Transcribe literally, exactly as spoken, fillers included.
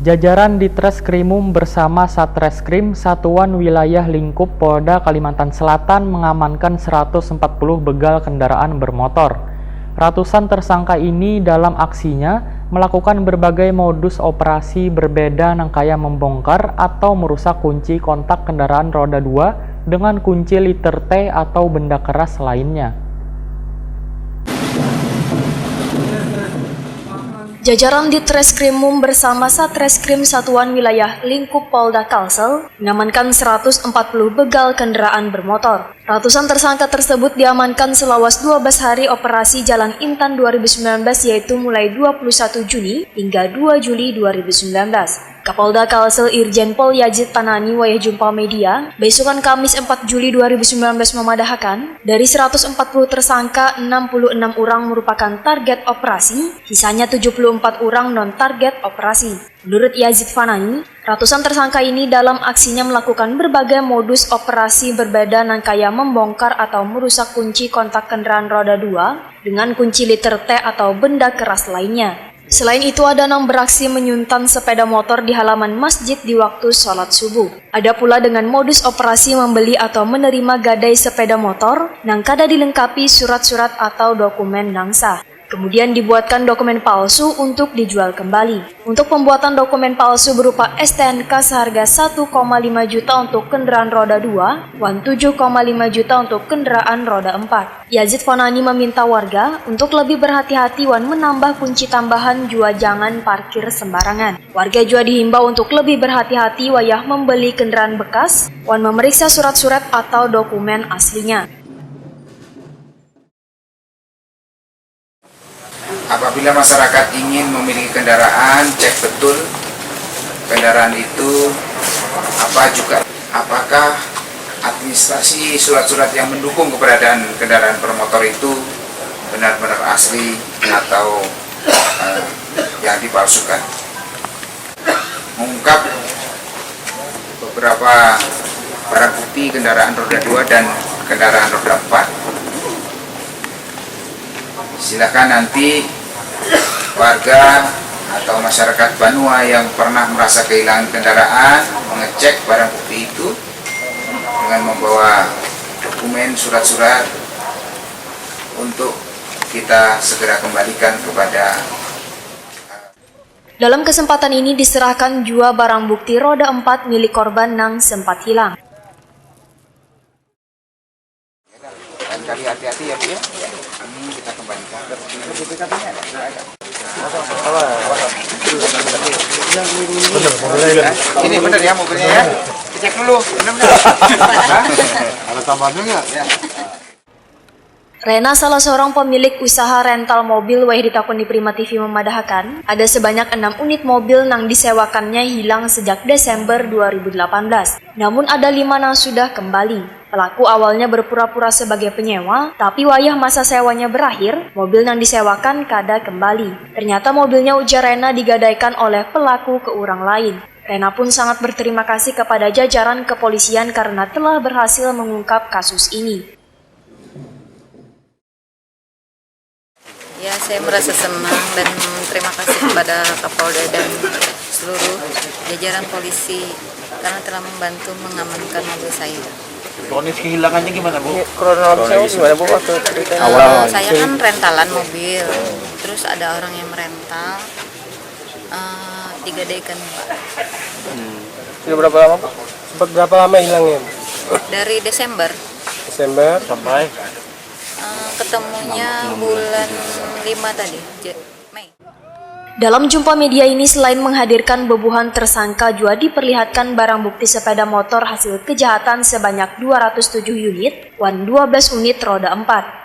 Jajaran Ditreskrimum bersama Satreskrim Satuan Wilayah Lingkup Polda Kalimantan Selatan mengamankan seratus empat puluh begal kendaraan bermotor. Ratusan tersangka ini dalam aksinya melakukan berbagai modus operasi berbeda nang kaya membongkar atau merusak kunci kontak kendaraan roda dua dengan kunci liter T atau benda keras lainnya. Jajaran Ditreskrimum bersama Satreskrim Satuan Wilayah Lingkup Polda Kalsel mengamankan seratus empat puluh begal kendaraan bermotor. Ratusan tersangka tersebut diamankan selawas dua belas hari operasi Jalan Intan dua ribu sembilan belas, yaitu mulai dua puluh satu Juni hingga dua Juli dua ribu sembilan belas. Kapolda Kalsel Irjen Pol Yazid Panani wayah jumpa media, besukan Kamis empat Juli dua ribu sembilan belas memadahakan, dari seratus empat puluh tersangka, enam puluh enam urang merupakan target operasi, sisanya tujuh puluh empat urang non target operasi. Menurut Yazid Fanani, ratusan tersangka ini dalam aksinya melakukan berbagai modus operasi berbeda nang kaya membongkar atau merusak kunci kontak kendaraan roda dua dengan kunci liter T atau benda keras lainnya. Selain itu, ada nang beraksi menyuntan sepeda motor di halaman masjid di waktu sholat subuh. Ada pula dengan modus operasi membeli atau menerima gadai sepeda motor nang kada dilengkapi surat-surat atau dokumen nang sah. Kemudian dibuatkan dokumen palsu untuk dijual kembali. Untuk pembuatan dokumen palsu berupa S T N K seharga satu koma lima juta untuk kendaraan roda dua wan tujuh koma lima juta untuk kendaraan roda empat. Yazid Fanani meminta warga untuk lebih berhati-hati wan menambah kunci tambahan jua jangan parkir sembarangan. Warga jua dihimbau untuk lebih berhati-hati wayah membeli kendaraan bekas wan memeriksa surat-surat atau dokumen aslinya. Apabila masyarakat ingin memiliki kendaraan, cek betul kendaraan itu apa juga, apakah administrasi surat-surat yang mendukung keberadaan kendaraan bermotor itu benar-benar asli atau uh, yang dipalsukan. Mengungkap beberapa barang bukti kendaraan roda dua dan kendaraan roda empat. Silakan nanti warga atau masyarakat Banua yang pernah merasa kehilangan kendaraan mengecek barang bukti itu dengan membawa dokumen surat-surat untuk kita segera kembalikan kepada Dalam kesempatan ini diserahkan jua barang bukti roda empat milik korban nang sempat hilang. Lain kali hati-hati ya Bu ya. Ini kita kembalikan. Ini benar ya mobilnya ya. Dicek dulu, benar-benar. Ada tambahannya nggak? Rena, salah seorang pemilik usaha rental mobil wayah ditakuni Prima T V memadahakan, ada sebanyak enam unit mobil nang disewakannya hilang sejak Desember dua ribu delapan belas. Namun ada lima nang sudah kembali. Pelaku awalnya berpura-pura sebagai penyewa, tapi wayah masa sewanya berakhir, mobil nang disewakan kada kembali. Ternyata mobilnya, ujar Rena, digadaikan oleh pelaku ke urang lain. Rena pun sangat berterima kasih kepada jajaran kepolisian karena telah berhasil mengungkap kasus ini. Ya, saya merasa senang dan terima kasih kepada Kapolda dan seluruh jajaran polisi karena telah membantu mengamankan mobil saya. Kronis kehilangannya gimana, Bu? Kronologisnya gimana, Bu, waktu ceritanya? Awal saya kan rentalan mobil, terus ada orang yang merental, uh, digadaikan, Pak. Hmm. Sudah berapa lama, Bu? Sempat berapa lama hilangnya, Bu? Dari Desember. Desember sampai Ketemunya bulan lima tadi, Mei. Dalam jumpa media ini, selain menghadirkan bebuhan tersangka, juga diperlihatkan barang bukti sepeda motor hasil kejahatan sebanyak dua ratus tujuh unit wan dua belas unit roda empat.